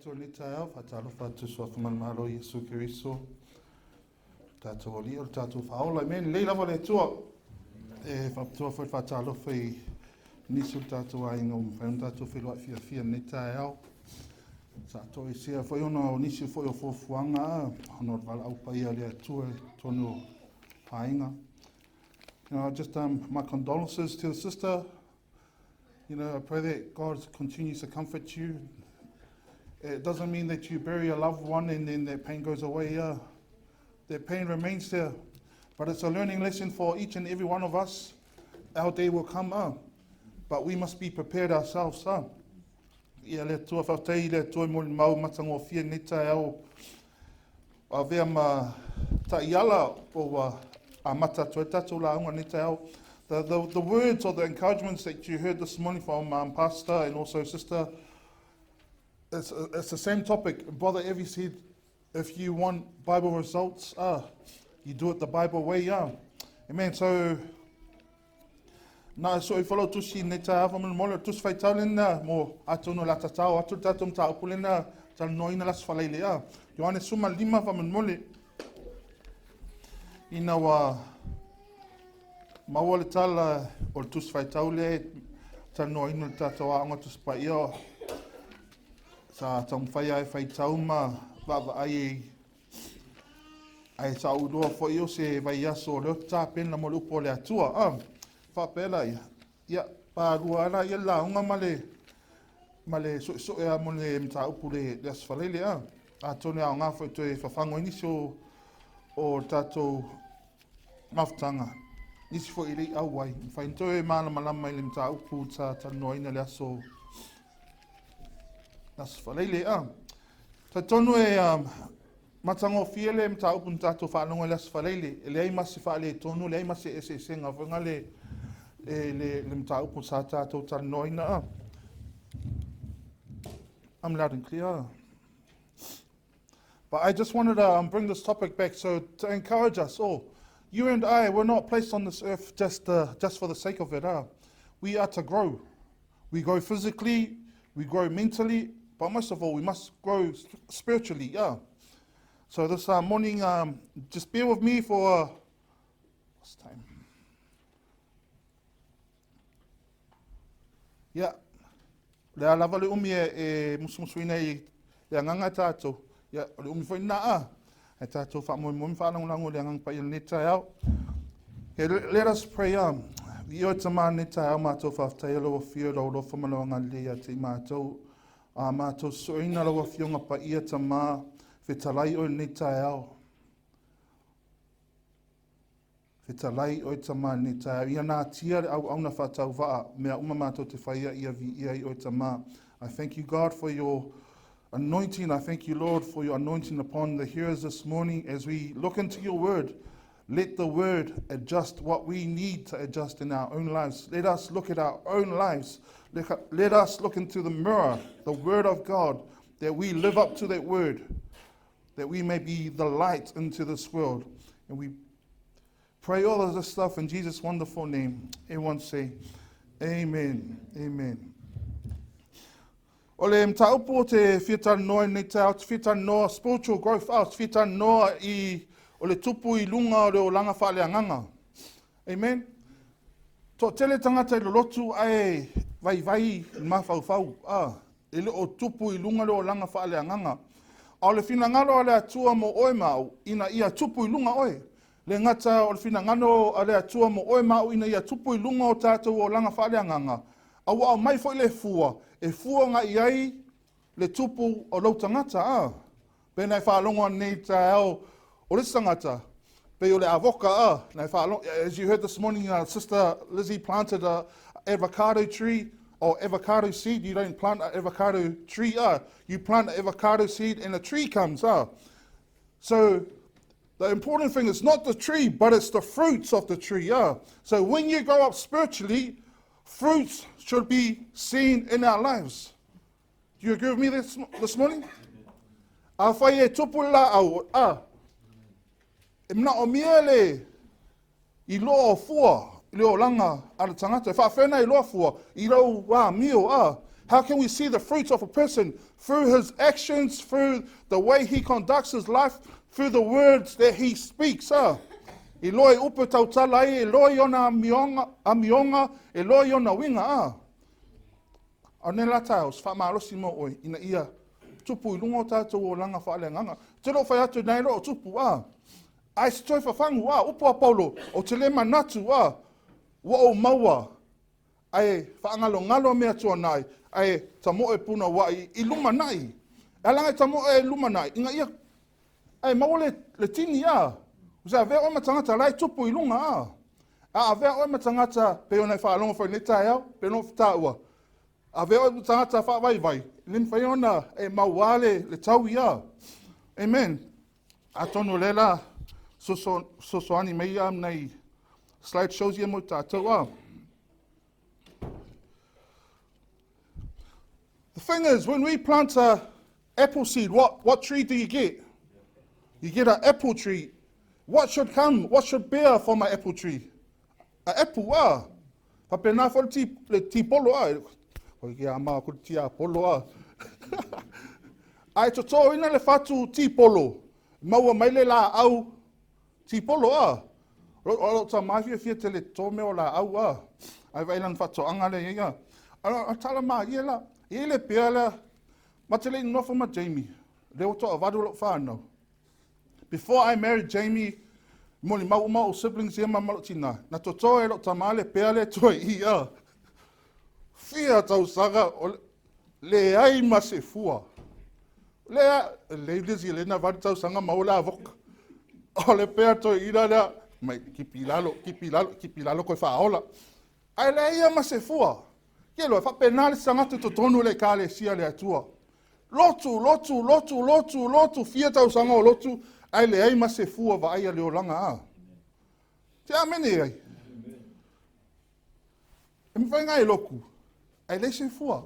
Atua i lenei taeao, faatalofa atu i Suafa ma le Malo Iesu Keriso, tatou Alii o le tatou Faaola. Amen. Lelei lava le Atua. E faapitoa foi le faatalofa i nisi o le tatou aiga ua mafai ona tatou feiloai fiafia i lenei taeao. Sa toesea foi ona o nisi foi o fuafuaga ona o le valaau paia a le Atua i totonu o aiga. Just my condolences to the sister. I pray that God continues to comfort you. It doesn't mean that you bury a loved one and then that pain goes away. That pain remains there. But it's a learning lesson for each and every one of us. Our day will come, but we must be prepared ourselves. Ia le Atua, faafetai i le Atua i molimau matagofie nei taeao avea ma ta'iala o ua amata atu ai tatou lauga nei taeao. The words or the encouragements that you heard this morning from Pastor and also Sister, it's the same topic. Brother Evie said, if you want Bible results, you do it the Bible way. Amen. So, Na so i Failautusi nei taeao faamolemole, o le Tusi Faitau lena mo atonu o le a tatao atu le tatou mataupu lena talanoaina le Aso Faraile a. Ioane 15 faamolemole. Ina ua maua le tala o le Tusi Faitau lea e talanoaina le tatou aoga Tusi Paia sa taumafai lava e faitau ma vaavaai i Ae sa ou iloa foi o se vaiaso o lea ou te tapena mo le upu a le Atua. Ah, faapea laia, ia, palua lava laia le lauga ma le, ma le soesoe lava mo le mataupu le, le Aso Faraile. Ah, atonu e aoga foi toe fafago ai nisi o, o le tatou mafutaga, nisi foi e le i auai, mafai ona toe malamalama i le mataupu sa talanoaina le aso, aso Faraile. Ah, talitonu e um, matagofie le mataupu na tatou faalogo i le aso Faraile, e leai ma se faaletonu, leai ma se eseesega foi le, le, le, le mataupu sa tatou talanoaina. Ah. I'm loud and clear. But I just wanted to bring this topic back so to encourage us all. You and I, we're not placed on this earth just for the sake of it. We are to grow. We grow physically, we grow mentally, but most of all, we must grow spiritually. Yeah. So this morning, just bear with me for what's time? Yeah. Le a lava le umi e, e musumusuina i le agaga e tātou. Ia, o le umi foi nā a. E tātou whaamoemoe ma whaalagolago i le agaga paia lenei taeao. Okay, let us pray. I oe Tama lenei taeao mātou whawhitaia lau afio, lau alofa ma lau agalelei ia te i mātou. A mātou soina lau afioga paia Tama, fetalai oe lenei taeao. Fetalai oe Tama i lenei taeao. Ia natia le auauna faatauvaa, mea uma mātou te whaia ia viia i oe Tama. I thank you, God, for your anointing. I thank you, Lord, for your anointing upon the hearers this morning as we look into your word. Let the word adjust what we need to adjust in our own lives. Let us look at our own lives. Let us look into the mirror, the word of God, that we live up to that word, that we may be the light into this world. And we pray all of this stuff in Jesus' wonderful name. Everyone say, Amen. Amen. O le mataupu o te fia talanoa i lenei taeao, te fia talanoa spiritual growth, ah, te fia talanoa i o le tupu i lunga o le olaga faaleagaga. Amen. Toatele tagata i lolotu ae vaivai i le mafaufau, ah, e le o tupu i luga le olaga faaleagaga. A o le finagalo a le Atua mo oe ma au, ina ia tupu i luga oe. Le gata o le finagalo a le Atua mo oe ma au ina ia tupu i luga o tatou olaga faaleagaga, a ua aumai foi le fua, e fua agai i ai le tupu o lou tagata. A. Pei na e faalogo nei taeao o le isi tagata, pei o le avoka a, na e faalogo, as you heard this morning, Sister Lizzie planted a avocado tree, or avocado seed. You don't plant an avocado tree, you plant an avocado seed and a tree comes. So the important thing is not the tree, but it's the fruits of the tree. So when you grow up spiritually, fruits should be seen in our lives. Do you agree with me this morning? Afai e tupu le laau, a, e manaomia le iloa o fua i le olaga a le tagata. E faafena iloa fua i lou amio, a. How can we see the fruits of a person? Through his actions, through the way he conducts his life, through the words that he speaks. Ah. I loa i upu tautala ai, e loa i ona amioga, amioga, e loa i ona uiga. Ah. A o nei la taeao, se faamalosi mo oe, ina ia tupu i luga o tatou olaga faaleagaga. Te le o fai atu nei lo o tupu, a. Ae se toe fafagu, a, upu a Paulo, ou te le manatu, a, ua ou maua, ae faagalogalo mea tuanai, ae tamoe punouai i lumanai. E ala e tamoe i lumanai, ina ia, ae maua le, le tini, a. O se avea oe ma tagata la e tupu i luga, a. A avea oe ma tagata, pei ona e faalogo foi i lenei taeao, pei ona ou taua, avea oe ma tagata faavaivai, e le mafai ona e mauā le, le taui, a. Amen. Atonu o lea la fesoasoani mai ia nai slide shows ia mo tatou a. The thing is, when we plant a apple seed, what, what tree do you get? You get an apple tree. What should come? What should bear from an apple tree? A apple, ah. Faapena foi le ti, le tipolo, ah. Koe ki a maa ko le tiapolo, ah. Ae totoina le fatu tipolo, maua mai le laau tipolo, ah. O lou tama fiafia tele toto mea o laau, ah. Ae vaai lana faatoaga lea i ai, ah. A tala malie la, e i ai le pea lea, ma te le i nofo ma Jamie, lea ua toavalu lou fanau. Before I married Jamie, molimau uma ou siblings ia ma ma lou tina, na toto e lou tama le pea lea toe i, ah. Fia tausaga, o leai ma se fua. Lea, lei Lizzy, le na valu tausaga maua le avoka. O le pea toeaina lea, mai kipi i lalo, kipi i lalo, kipi i lalo koe faaola. Ae leai ia ma se fua. Ke loa, faapena le tagata i totonu o le Ekalesia a le Atua. Lotu, lotu, lotu, lotu, lotu, fia tausaga o lotu, ae leai ma se fua vaai a le olaga a. Te amene ai. E mafai ona e lotu, ae leai se fua.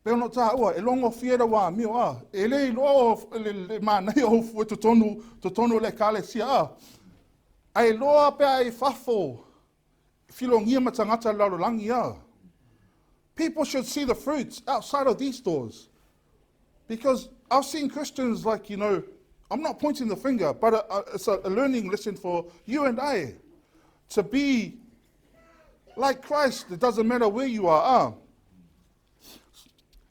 Pei ona ou taua, e logofie lau amio, a. E le iloa o le, le manaia o ou fua i totonu, totonu o le ekalesia, a. Ae iloa pe a i fafo, filogia ma tagata o le lalolagi, a. People should see the fruits outside of these doors. Because I've seen Christians like, you know, I'm not pointing the finger, but it's a learning lesson for you and I to be like Christ. It doesn't matter where you are. Ah.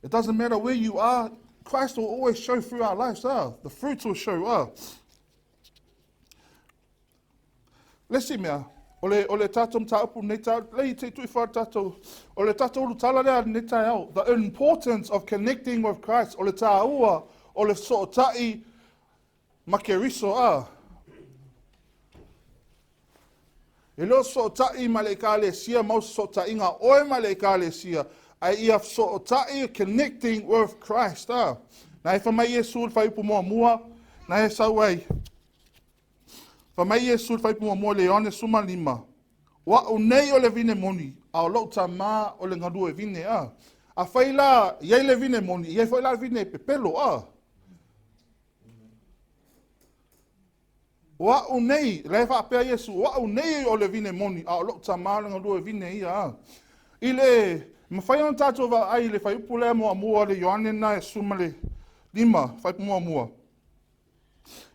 It doesn't matter where you are. Christ will always show through our lives. Ah. The fruits will show. Ah. Le isi mea, o le, o le tātou mataupu nei tā, lei te tui wha tātou, o le tātou ulutala lea nei taeao, the importance of connecting with Christ, o le tāua, o le fesootai ma Keriso, a. E le o fesootai ma le ekalesia mau fesootaiga oe ma le ekalesia, ae ia fesootai connecting with Christ, a. Na e wha mai Iesu le whaiupu muamua, na e sau ai, Fai mai Iesu i le faaipu muamua i le Ioane 15, O a'u nei o le vine moni, a o lo'u tamā o le galue vine, a. Afai la i ai le vine moni, i ai foi la le vine pepelo, a. O a'u nei, la e faapea Iesu, o a'u nei o le vine moni, a o lo'u tamā o le galue vine ia, a. I le mafai ona tatou vaai i le fuaiupu lea muamua o le Ioane lena e 15, fuaiupu muamua.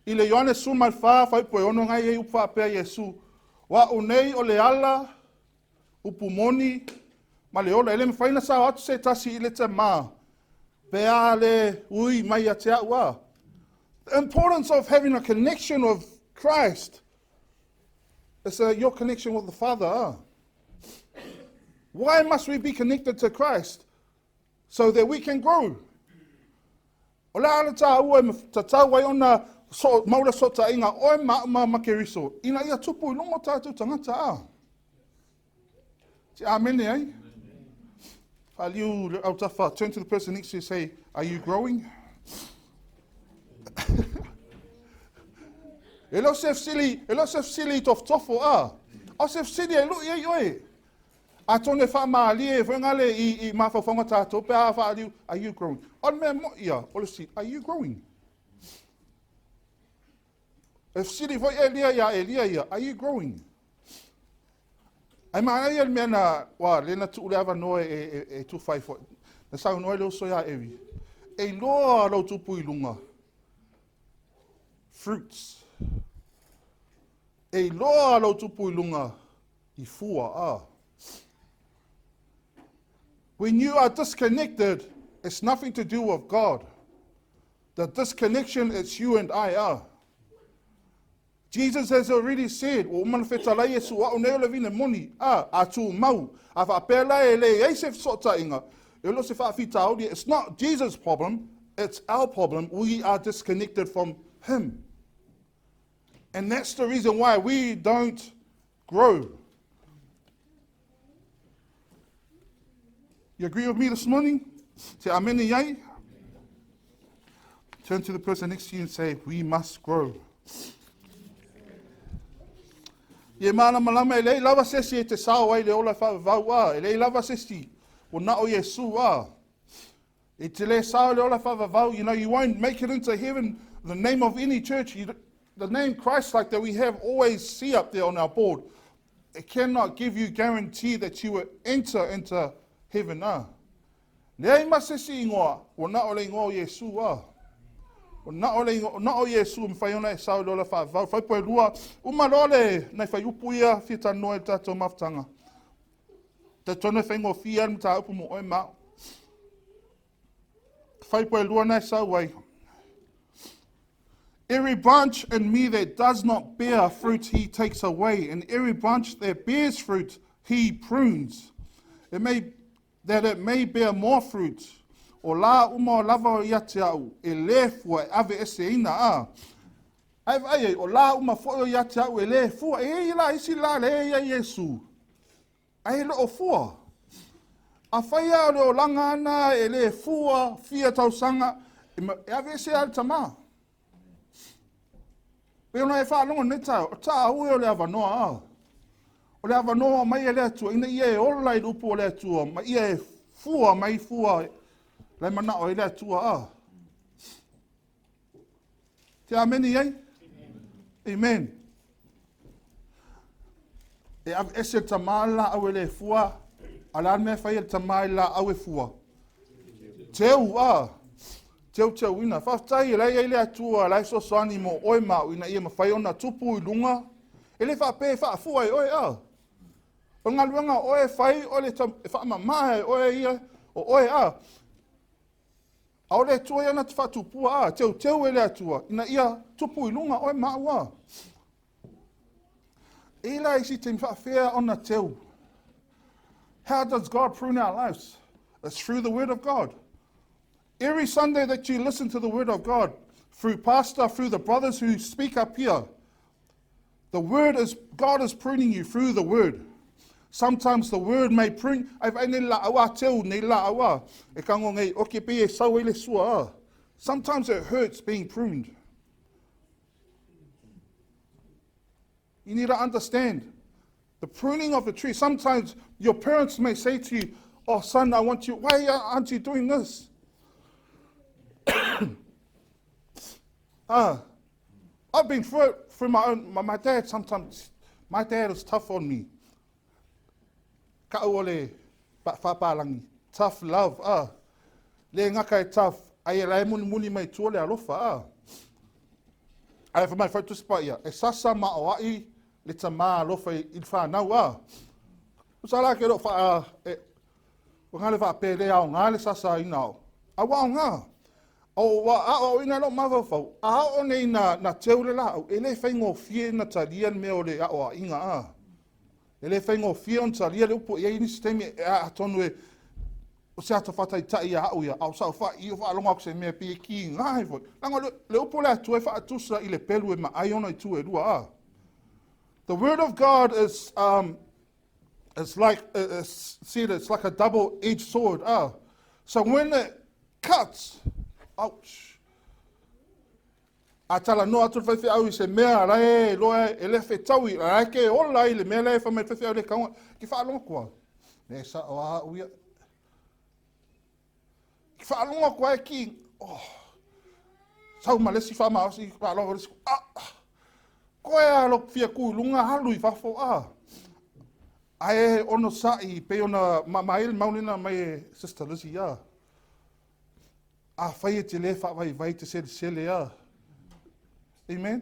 I le Ioane 14, fuaiupu e 6 na e i ai upu faapea Iesu, O a'u nei o le ala, upu moni, ma le ola. E le mafai ona sao atu se tasi i le Tamā, pe a le ui mai ia te a'u a. The importance of having a connection with Christ is a, your connection with the Father. Ah. Why must we be connected to Christ? So that we can grow. O le a le tāua e tatau ai ona so, mau le sootaiga oe ma a'u ma ma Keriso, ina ia tupu i luga o tātou tagata a. Te amene ai? Whaliu le autafa, turn to the person next to you say, are you growing? E le o se fesili, e le o se fesili tofotofo a. O se fesili e lui ai oe. Atonu e faamalie foi gale i, i mafaufauga tatou pe a faaliu, are you growing? O le mea moi ia, o le fesili, are you growing? E fesili foi Elia iā Elia ia, are you growing? Ai manaia le mea na, ua, le na tuu le avanoa e, e, e tufa ai foi. Na saunoa ai le uso iā Evi, E iloa lou tupu i luga. Fruits. E iloa lou tupu i luga i fua. Ah. When you are disconnected, it's nothing to do with God. The disconnection, it's you and I are. Jesus has already said, ua uma ona fetalai Iesu, o au nei o le vine moni, a, a tumau, a faapea la e leai se fesootaiga, e le o se faafitauli, it's not Jesus' problem, it's our problem, we are disconnected from him. And that's the reason why we don't grow. You agree with me this morning? Te amene iai? Turn to the person next to you and say, we must grow. Ie mālamalama e leai lava se isi e te sao ai le ola e faavavau a, e leai lava se isi ua na o Iesu a. E te le sao le ola faavavau, you know, you won't make it into heaven the name of any church, you, the name Christ like that we have always see up there on our board, it cannot give you guarantee that you will enter into heaven. Ah. Leai ma se isi ingoa, ua na o le ingoa o Iesu. Ah. Ua na o le ingoa, na o Iesu mawhai ona e sao le ola faavavau. Whaipo e lua, uma loa le nai whaiupu ia fia talanoa i le tatou mafutaga. Talitonu e faigofie lava le mataupu mo oe ma au. Whaipo e lua na e sau ai. Every branch in me that does not bear fruit, he takes away, and every branch that bears fruit, he prunes. It may, that it may bear more fruit. O lā uma o lava o ia te au, e lē fua, e ave ese ina, a. Ae vaai ai, o lā uma foi o ia te au e lē fua, e i ai la isi lā lea e i ai Iesu, ae le o fua. Afai lava o le olaga ana e lē fua fia tausaga, e ave ese lava le tamā. Pei ona e faalogo i lenei taeao, o tāua o le avanoa a. O le avanoa mai e le Atua, ina ia e ola i le upu o le Atua, ma ia e fua mai fua lai manao ai le Atua a. Te amene i ai? Amen. E aveese le tamā le laau e le fua, a le a le mea e fai e le tamā i le laau e fua? Teu, a. Teuteuina. Faafetai e la e i ai le Atua, la e fesoasoani mo oe ma au ina ia mafai ona tupu i luga. E le faapea e faafua e oe, a. O le galuega a oe e fai, o le e faamama e oe ia, o oe, a. A o le Atua ia na te faatupua, a, teuteu e le Atua, ina ia tupu i luga oe ma au, a. E la isi taimi faafefea ona teu. How does God prune our lives? It's through the Word of God. Every Sunday that you listen to the Word of God, through pastor, through the brothers who speak up here, the Word is, God is pruning you through the Word. Sometimes the Word may prune, ai vaai nei la au a teu, nei la au a, e kango nei, oke pe e sau ai le sua a. Sometimes it hurts being pruned. You need to understand the pruning of the tree. Sometimes your parents may say to you, Oh, son, I want you, why aren't you doing this? I've been through it through my own, my, my dad sometimes, my dad is tough on me. Ka'u o le whāpālangi. Tough love, ah. Le ngaka e tough, ai e la e mulimuli mai tua le alofa, ah. Ai wha mai whautusi pa ia, e sasa ma o ai le tamā alofa i le whānau, ah. O sa la ke ro wha, e, o ngā le wha pē le ao ngā le sasa ina o. A wa o ngā. O wa a o ina lo mafaufau, a o nei na, na teu le laau, e le whaingofie na talia le mea o le ao a inga, ah. E le faigofie ona talia le upu e i ai nisi taimi e aa tonu e o se ata faataitai ia au ia, a o sau faa-i o faalogo atu se mea pei e kiga ai foi. Leaga le, le upu o le Atua e faatusa i le pelu e maai ona itu e lua a. The word of God is um it's like it's said it's like a double-edged sword. Ah. So when it cuts, ouch. A talanoa atu le faifeau i se mea la e loa e le fetaui, la e ke ola i le mea la e wha mai le faifeau le kaunga, ki whaalongo kua. Ne sa o a uia. Ki whaalongo kua e ki, oh, sau ma lesi wha maosi, whaalongo lesi, ah, koe a lo fia ku lunga halu i fafo, ah. Ae ono sa'i, pei ona ma, ma ele maulina mai e Sister Lizzie, ah. Afai e te lē faavaivai te selesele a. Amen.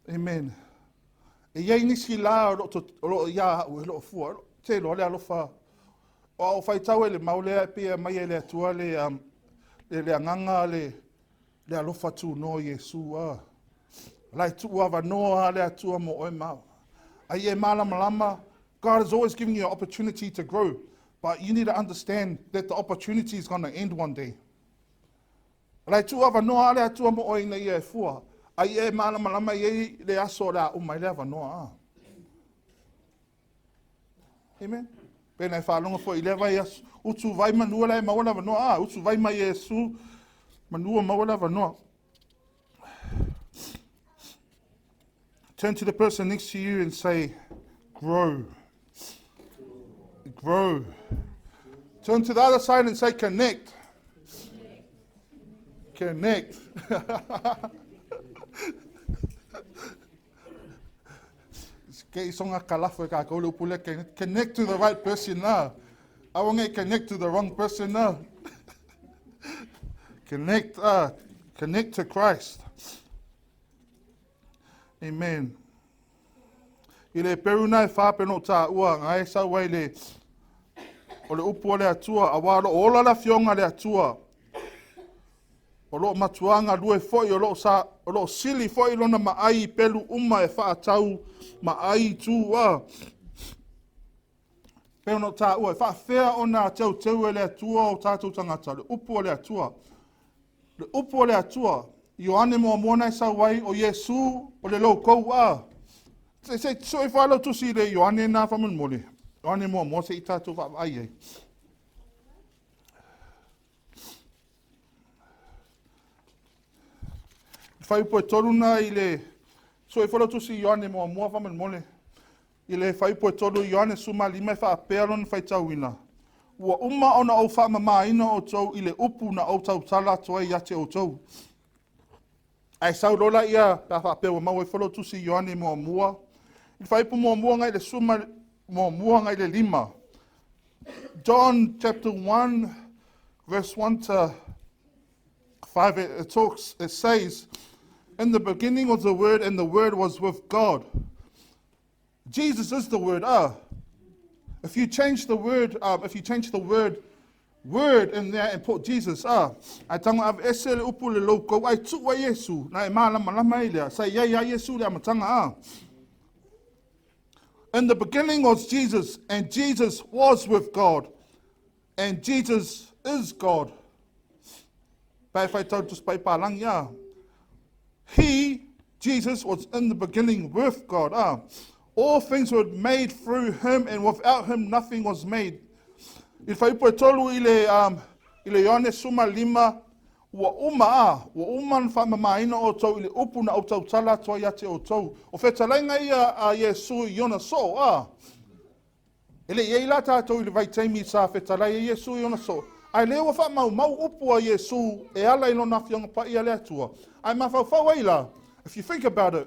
Amen. E i ai nisi la o loo ia au e loo fua. Te iloa le alofa. O au faitau e le mau lea e pei e aumai e le Atua le, um, le, le agaga le, le alofa tunoa o Iesu a. La e tuu avanoa a le Atua mo oe ma au. Ai e malamalama, God is always giving you an opportunity to grow, but you need to understand that the opportunity is going to end one day. La e tuu avanoa a le Atua mo oe ina ia e fua. Ai e malamalama i ai le aso o le a uma ai le avanoa a. Amen. Pena e faalogo foi i lea vaiaso. Utu vai manua la e maua le avanoa. Ah, utu vai mai Iesu manua maua le avanoa. Turn to the person next to you and say, grow. Grow. Turn to the other side and say, connect. Connect. Ke isonga kalafo e kākou le upu lea, connect to the right person na. Aua nge connect to the wrong person na. Connect, connect to Christ. Amen. I le peru na e whāpeno tā ua, ngā e sau ai le, o le upu o le Atua, a wā lo ola la fionga le Atua, O loo matuā galue foi, o loo sa, o loo sili foi lona maai i pelu uma e faatau maai i tu a. Pei ona ou taua, e faafea ona teuteu e le Atua o tatou tagata, le upu o le Atua. Le upu o le Atua, Ioane muamua na e sau ai, o Iesu o le loukou a. Se, se, sue ifo lava lau tusi i le Ioane na faamolemole. Ioane muamua se i tatou vaavaai ai. Fuaiupu e tolu na i le sue ifo lau tusi i Ioane muamua faamolemole. I le fuaiupu e tolu Ioane 15 e faapea lona faitauina. Ua uma ona ou faamamaina outou i le upu na ou tautala atu ai ia te outou. Ae sau loa laia pe a faapea ua maua ifo lau tusi i Ioane muamua. I le fuaiupu muamua agai i le suma muamua agai i le lima. John chapter 1 verse 1 to 5 it, it talks it says in the beginning was the word and the word was with God. Jesus is the word. Ah. If you change the word, um, if you change the word word in there and put Jesus, ah, ai tango ave ese le upu le loukou, ai tuu ai Iesu, na e malamalama ai lea, sa i ai a Iesu le amataga, ah. In the beginning was Jesus, and Jesus was with God, and Jesus is God. Pe whai tau tu pai pālangi, ah. He, Jesus, was in the beginning with God. Ah. All things were made through him, and without him nothing was made. I whaipo e tolu i le, um, i le Ioane suma lima, ua uma a, ua uma na whaamamaina outou i le upu na ou tautala atu ai ia te outou. O fetalaiga ia a Iesu i ona soo, a. E le i ai la tatou i le vaitaimi sa fetalai ai Iesu i ona soo, ae lea ua faamaumau upu a Iesu e ala i lona Afioga Paia a le Atua. Ae mafaufau ai la, if you think about it,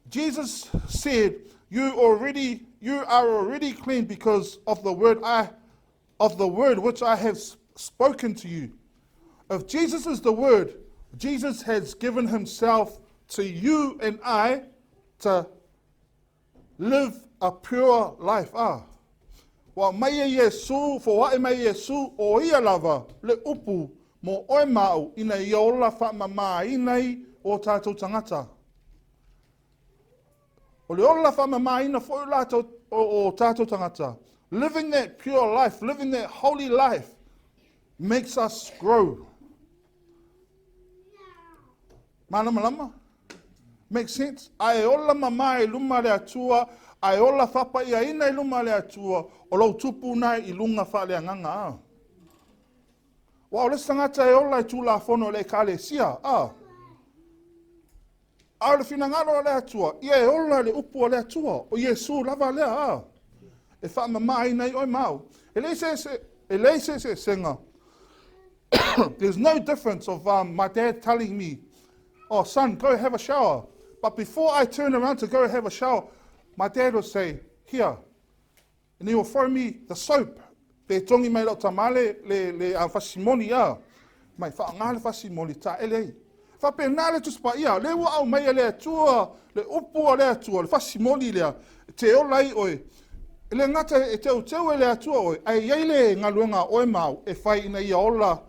Jesus said, you already, you are already clean because of the word I, of the word which I have spoken to you. If Jesus is the word, Jesus has given himself to you and I to live a pure life. Ah. Ua mai e Iesu, foaʻe mai e Iesu, o ia lava le upu mo oe ma au ina ia ola faamamāina ai o tatou tagata. O le ola faamamāina foi o latou o, o tatou tagata. Living that pure life, living that holy life makes us grow. Malamalama? Make sense? A e ola mamā i luma le Atua, a e ola faapaiaina i luma le Atua, o lou tupu na i luga faaleagaga a. Ua o le isi tagata e ola i Tulafono o le Ekalesia, a. A o le finagalo o le Atua, ia e ola le upu a le Atua, o Iesu lava lea, a. E faamamāina ai oe ma au. E leai se, se, e leai se eseesega. There's no difference of um, my dad telling me, oh son, go have a shower. But before I turn around to go have a shower, my dad would say, here. And he will throw me the soap. Pe togi mai lau tama le, le, le a fasimoli a. Mai whaanga le fasimoli ta ele ai. Faapena le Tusi Paia, lea ua aumai e le Atua, le upu a le Atua, le fasimoli lea, e te ola ai oe. E le gata e teuteu e le Atua oe, ae i ai le galuega a oe ma au e fai ina ia ola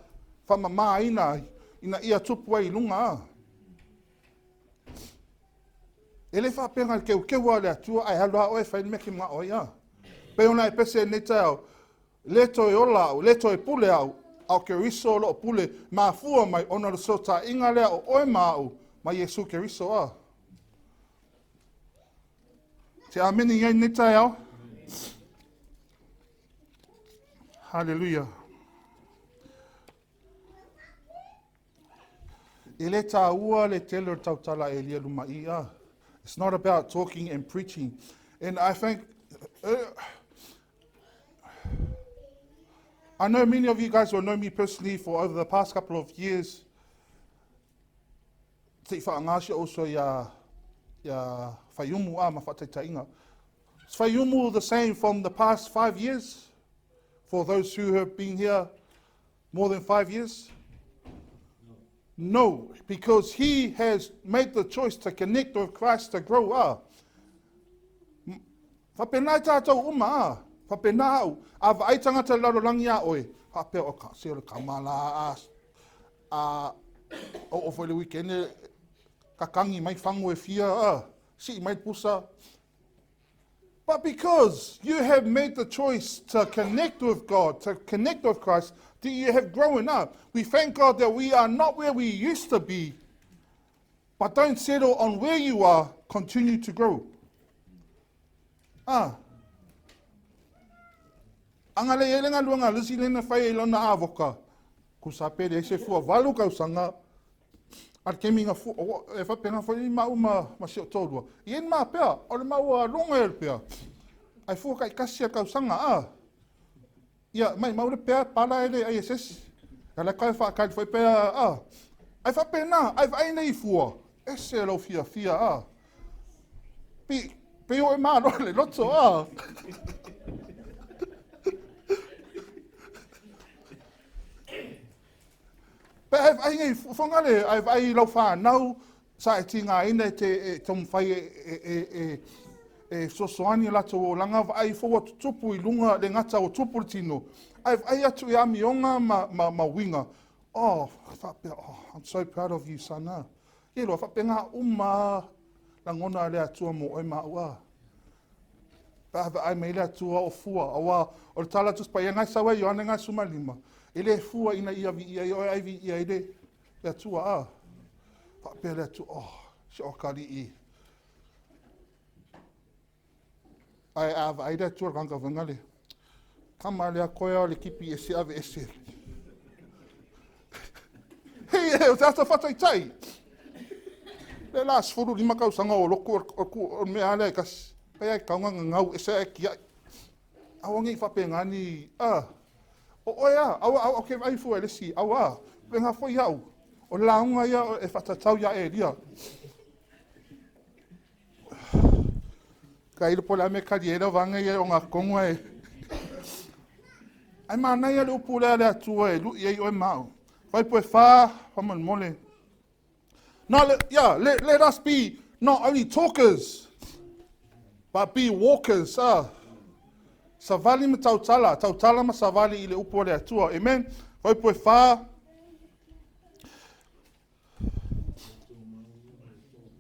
faamamaina ai, ina ia tupu ai i luga. A. E le faapea na o le teuteu lava o le Atua ae alu lava oe e fai le mea e te manao ai. A. Pei ona e pese i lenei taeao, le toe ola au, le toe pule au, a o Keriso o lo o pule, mafua mai ona o le fesootaiga lea o oe ma au ma Iesu Keriso. A. Te amene i ai lenei taeao. Haleluia. E le tāua le tele o le tautala a Elia luma i a. It's not about talking and preaching. And I think, I know many of you guys will know me personally for over the past couple of years. Te i whaangā si uso ia, ia whaiumu a ma whataitaiga. Is Whaiumu the same from the past 5 years? For those who have been here more than 5 years? No, because he has made the choice to connect with Christ to grow up. Faapena i tātou uma, a. Faapena au. A vaai tangata le lalolagi a oe. Faapea o ka, se o le kamala a, a, o o foi le weekend kakangi mai fango e fia, a, si mai pusa. But because you have made the choice to connect with God, to connect with Christ, that you have grown up. We thank God that we are not where we used to be, but don't settle on where you are, continue to grow. Ah. Anga le ele galuega lisi le na fai e lona avoka. Ku sa pere se fua valu kausaga. A le taimi na fu, e faapena foi ma au ma, ma si o tōlua. I en mā pea, o le maua longa e le pea. Ai fua kai kasi a kausaga, a. Ia, mai mau le pea, pala e le ISS. Ka le kai whaakali foi pea, a. Ai faapena, ai vaai nei fua. Ese lau fia fia, a. Pi, pe o e malo le loto, a. Pe ai vaai nei whangale, ai vaai lau whanau, sa e tīngāina e te e taumawhai e, e, e, e, e fesoasoani latou olaga, vaai fou atu tupu i luga le gata o tupu le tino. Ai vaai atu i amioga ma, ma, ma uiga. Oh, faapea, oh, I'm so proud of you, son. Ah. Ia loa, faapena uma lagona le Atua mo oe ma au a. Pe a vaai mai le Atua o fua, aua o le tala Tusi Paia ngai sau ai Ioane ngai 15. E le fua ina ia viia i oe ai viia i le, le Atua a. Faapea le Atua, oh, si o kali'i. Ai a vaai le Atua le kanga le. Kama le akoea o le kipi e se ave ese. Hei, e, o te ata whataitai. Le la 15 kausaga o loko o, o, o mea alea e kasi. Pai ai kaunga ngau ese ai ki ai. Aua nei faapena ni a. O oe a, aua au ke vai fua le si, aua. Pe ngā foi au. O le lauga ia e whatatau ia Elia. Ka ilo po le ame kari e vanga ia o ngā kongo e. Ai mānai le upu lea le Atua e lui ai oe mau. Fai poe whā, whamanmole. No, let, yeah, let us be not only talkers, but be walkers. Ah. Savali ma tautala, tautala ma savali i le upu o le Atua. Amen. Fai poe whā.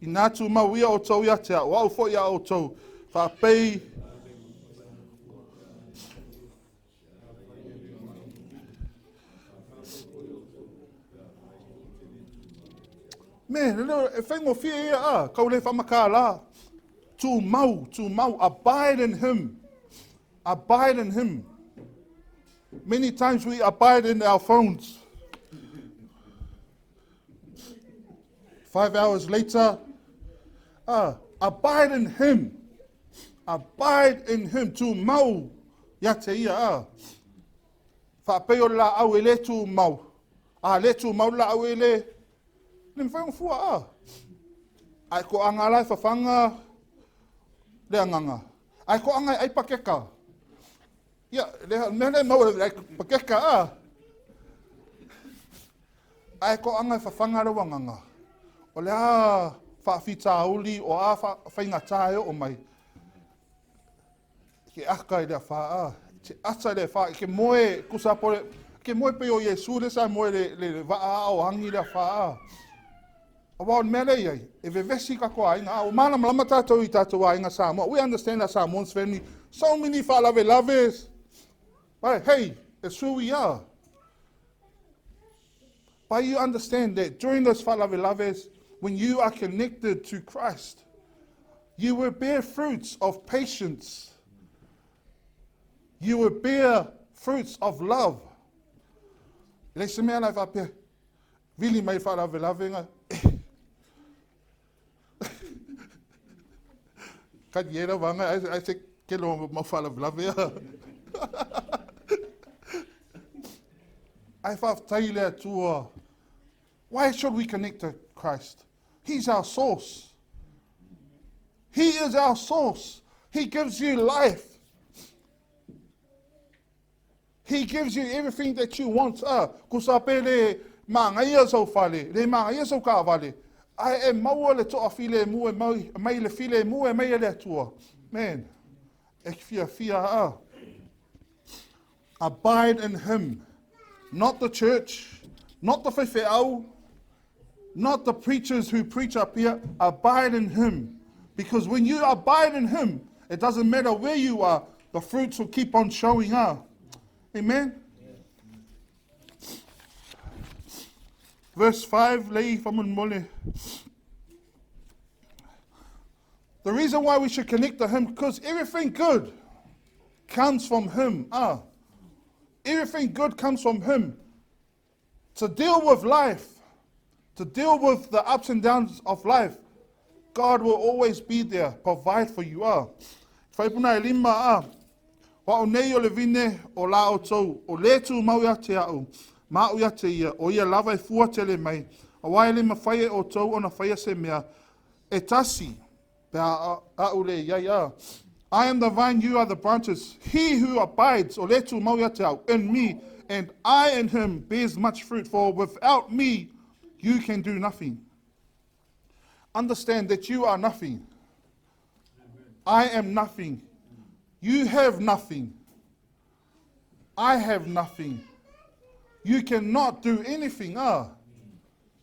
Ina tumau ia outou ia te au, au foi ia outou, faapei Me, e whaingofie ia a, kau le whamakā la. Tū mau, tū mau, abide in him. Abide in him. Many times we abide in our phones. 5 hours later, abide in him. Abide in him. Tū mau ia te ia. Faapei o le laau e le tū mau. A le tū mau le laau e le. Le mawhai o fua a. Ai ko anga lai whawhanga le anganga. Ai ko anga ai pakeka. Ia, le mea lea maua le pakeka a. Ae toaga e fafaga lou agaga, o le a faafitauli, o a faigata e oo mai, ke aka i le afa a, te ata i le afa, ke moe, kusa pole, ke moe pe o Iesu le sa moe le, le, le vaa a o angi le afa a. Aua o le mea lea i ai, e vevesi tatou aiga, a ua malamalama tatou i tatou aiga Samoa. We understand our Samoans family, so many faalavelave. But hey, it's who we are. But you understand that during those faalavelave, when you are connected to Christ, you will bear fruits of patience. You will bear fruits of love. Le se mea lai faapea, vili mai faalavelavega, Ka i era wanga, ai se kelo mau faalavelave a. Ai whawhtai le Atua. Why should we connect to Christ? He's our source. He is our source. He gives you life. He gives you everything that you want. Ah, ko sa pe le māngaia sau fale, le māngaia sau kaavale. Ae e maua le toa file mu e mai, mai le file mu e mai e le Atua. Man, e fia fia ah. Abide in him, not the church, not the faifeau, not the preachers who preach up here. Abide in him. Because when you abide in him, it doesn't matter where you are, the fruits will keep on showing up. Amen? Verse 5, lei whamunmole. The reason why we should connect to him, because everything good comes from him. Ah, everything good comes from him. To deal with life, to deal with the ups and downs of life, God will always be there, provide for you. Ah, whaipuna e lima, ah, wa o nei o le vine o la o tou, o le tu mau ia te au, ma au ia te ia, o ia lava e fua tele mai, a wai le mawhai e o tou ona whaia se mea, e tasi, pe a a'u le iai a. I am the vine, you are the branches. He who abides, o le tu mau ia te au, in me, and I in him bears much fruit, for without me you can do nothing. Understand that you are nothing. I am nothing. You have nothing. I have nothing. You cannot do anything. Ah.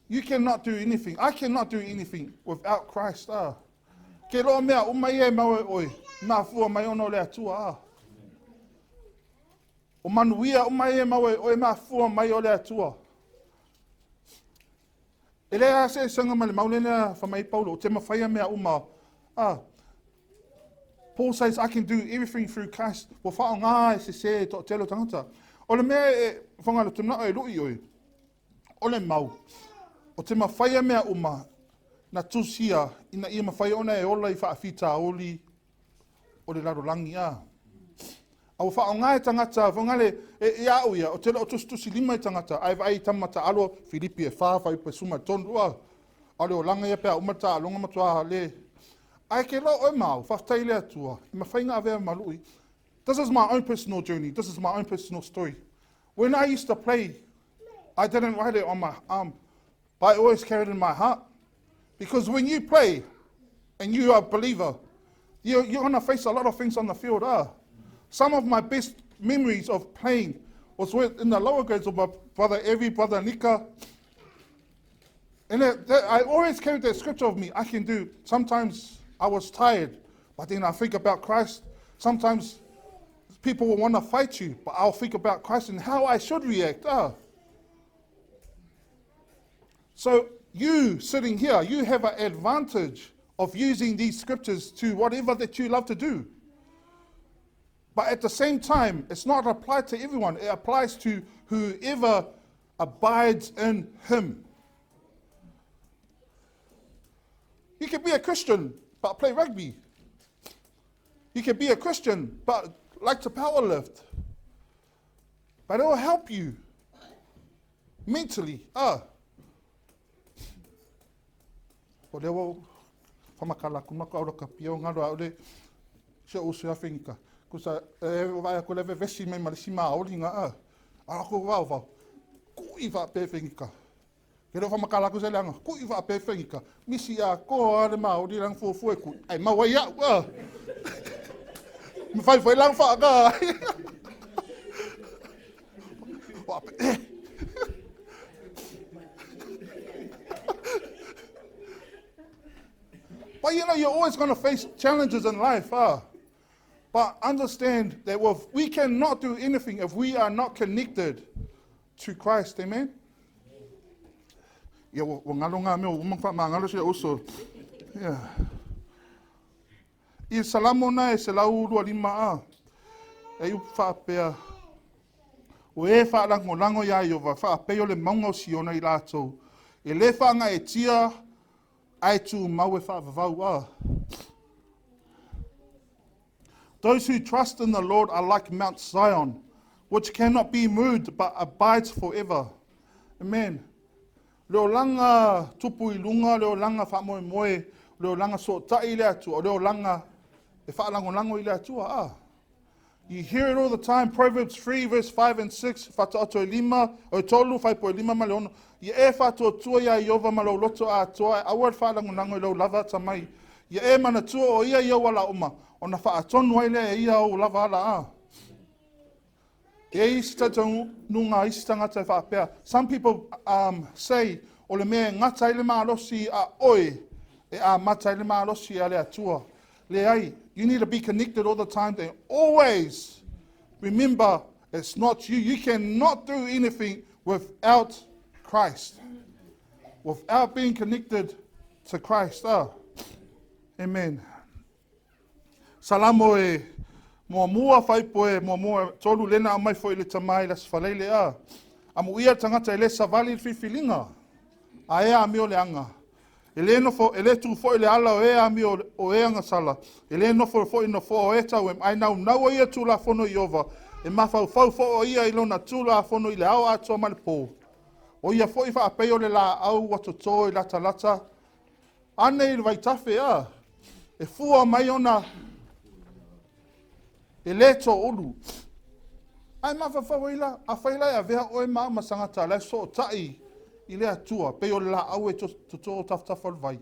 You cannot do anything. I cannot do anything without Christ. Ah. Ke loa mea uma ia e mau e oe, nā fua mai ona o le Atua. Ah. O manuia uma ia e mau e oe, mā fua mai o le Atua. E le a se sanga ma le maulena fa mai Paulo, o te mawhaia mea uma. Ah. Paul says, I can do everything through Christ. Ua whao ngā e se se to telo tangata. O le mea e whangalo te mnao e lui oi. O le mau, o te mawhaia mea uma, na tusia, ina ia mawhai ona e ola i whaafitauli o le larolangi a. A ua whaonga e tangata, whangale, e, e au ia, o te leo tusi lima i tangata, ai vai tamata alo, Filipi e wha, whai pe suma tonu a, a le olanga ia pea umata alonga matua le. Ai ke lo o mau, whaftai le atua, i mawhainga avea malui. This is my own personal journey. This is my own personal story. When I used to play, I didn't write it on my arm, but I always carried it in my heart. Because when you play and you are a believer, you're, you're going to face a lot of things on the field. Ah. Some of my best memories of playing was with, in the lower grades of my brother Evie, brother Nika. And that, that, I always carried that scripture of me. I can do. Sometimes I was tired, but then I think about Christ. Sometimes people will want to fight you, but I'll think about Christ and how I should react. Ah. So you sitting here, you have an advantage of using these scriptures to whatever that you love to do. But at the same time, it's not applied to everyone. It applies to whoever abides in him. You can be a Christian, but play rugby. You can be a Christian, but like to power lift. But it will help you mentally. Ah. O lea ua whamakala ku maka ora ka pia o ngaro a ore se o se awhenga. Kusa, e vaai atu le vevesi mai ma le isi maoli ga a. A ko vau vau. Ku'i faapefegika. Ke le o faamatala atu se leaga, ku'i faapefegika. Misi atoa lava le maoli lana fuafua e ku'i, ae maua ai au a. Mafai foi la ona faaga. Faapea, eh. But you know, you're always going to face challenges in life, huh? But understand that with, we cannot do anything if we are not connected to Christ. Amen? Ia, ua ngalo ngā mea, ua uma whaamangalo si uso. Yeah. I Salamo na e 125 a. E upu faapea, O e faalagolago iā Ieova, faapei o le mauga o Siona i latou, e lē faagaeetia ae tumau e faavavau a. Those who trust in the Lord are like Mount Zion, which cannot be moved but abides forever. Amen. Le olaga tupu i luga, le olaga faamoemoe, le olaga sootai i le Atua, o le olaga e faalagolago i le Atua. A. You hear it all the time, Proverbs 3 verse 5 and 6, Fataoto e lima, o e tolu, faipua e lima ma le ono. Ia e faatuatua iā Ieova ma lou loto atoa, e aua le faalagolago i lou lava atamai. Ia e manatua o ia i ou ala uma, ona faatonu ai lea e ia ou lava ala a. E i ai isi talitonuga a isi tagata e faapea, some people um, say, o le mea e gata ai le malosi a oe, e amata ai le malosi a le Atua. Leai, you need to be connected all the time and always remember it's not you. You cannot do anything without Christ. Without being connected to Christ. Ah. Amen. Salamo e muamua faipoe muamua tolu lena aumai foi le tama i le Aso Faraile a. Amuia le tagata e le savali i le filifiliga a e amio leaga. E le nofo, e le tu foi le ala o e amio o e agasala, e le nofo foi i nofoa o e tauem, ae naunau o ia Tulafono i Ieova, e mafaufau foi o ia i lona Tulafono i le ao atoa ma le po. O ia foi faapei o le laau ua toto i latalata Ane i le vaitafe a, e fua mai ona e le toulu. Ae mafaufau ai la, afai la e avea oe ma au ma tagata la e sootai i le Atua, pei o le laau e toto tafatafa o le vai,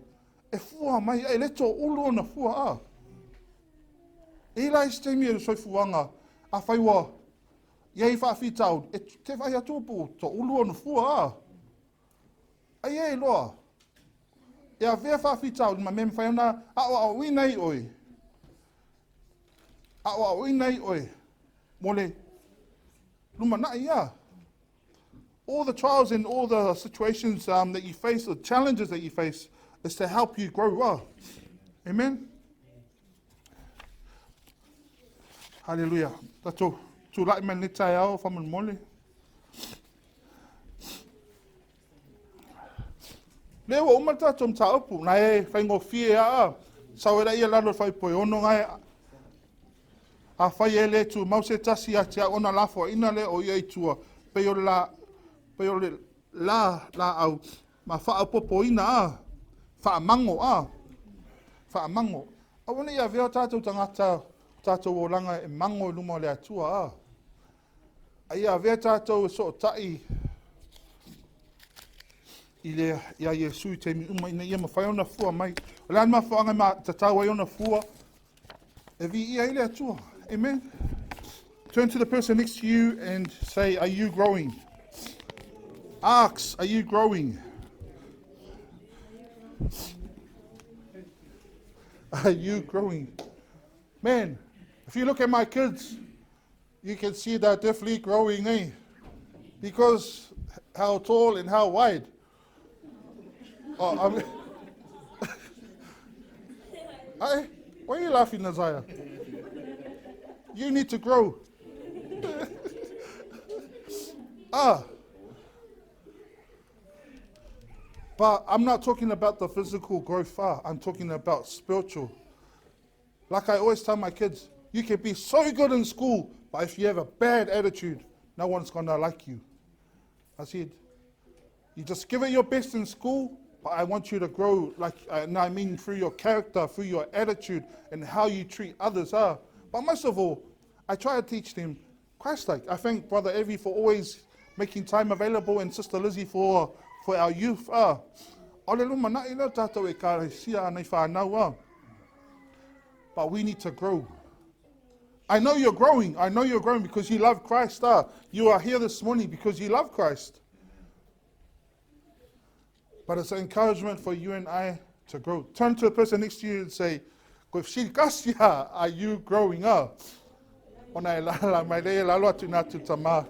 e fua mai, e le toulu ona fua a. E i la isi taimi e le soifuaga, afai ua i ai faafitauli, e te vaai atu po ua toulu ona fua a. Ai e iloa e avea faafitauli ma mea mafai ona aoaoina ai oe, aoaoina ai oe mo le lumanai ia. All the trials and all the situations um, that you face, the challenges that you face, is to help you grow up. Amen. Hallelujah. Tatou tulai mai lenei taeao faamolemole. Lea ua uma le tatou mataupu, na e faigofie a sau ai laia i lalo o le faaipoe ono gae afai e le tumau se tasi ia te au ona lafoaiina lea o ia i tua pei o le la pei o le la laau ma faaopopoina a faamago a faamago aua ne i avea o tatou tagata o tatou olaga e mago i luma o le Atua a A ia avea tatou e sootai i le, ia Iesu i taimi uma ina ia mafai ona fua mai. O le a le mafuaaga e ma, tatau ai ona fua? E viia ai le Atua. Amen. Turn to the person next to you and say, Are you growing? Ask, Are you growing? Are you growing? Man, if you look at my kids, you can see they're definitely growing, eh? Because how tall and how wide. Oh, I mean, hey, why are you laughing, Naziah? You need to grow. ah. But I'm not talking about the physical growth, ah. I'm talking about spiritual. Like I always tell my kids, you can be so good in school, but if you have a bad attitude, no one's going to like you. I said, you just give it your best in school, but I want you to grow, like, uh, and I mean through your character, through your attitude, and how you treat others. Ah. But most of all, I try to teach them Christ-like. I thank Brother Evie for always making time available and Sister Lizzie for our youth. O le lumanaʻi lea o tātou ekalesia a nai whānau. But we need to grow. I know you're growing. I know you're growing because you love Christ. You are here this morning because you love Christ. But it's an encouragement for you and I to grow. Turn to a person next to you and say, are you growing up? Ona e la la mai le lalo atu nā tu tama.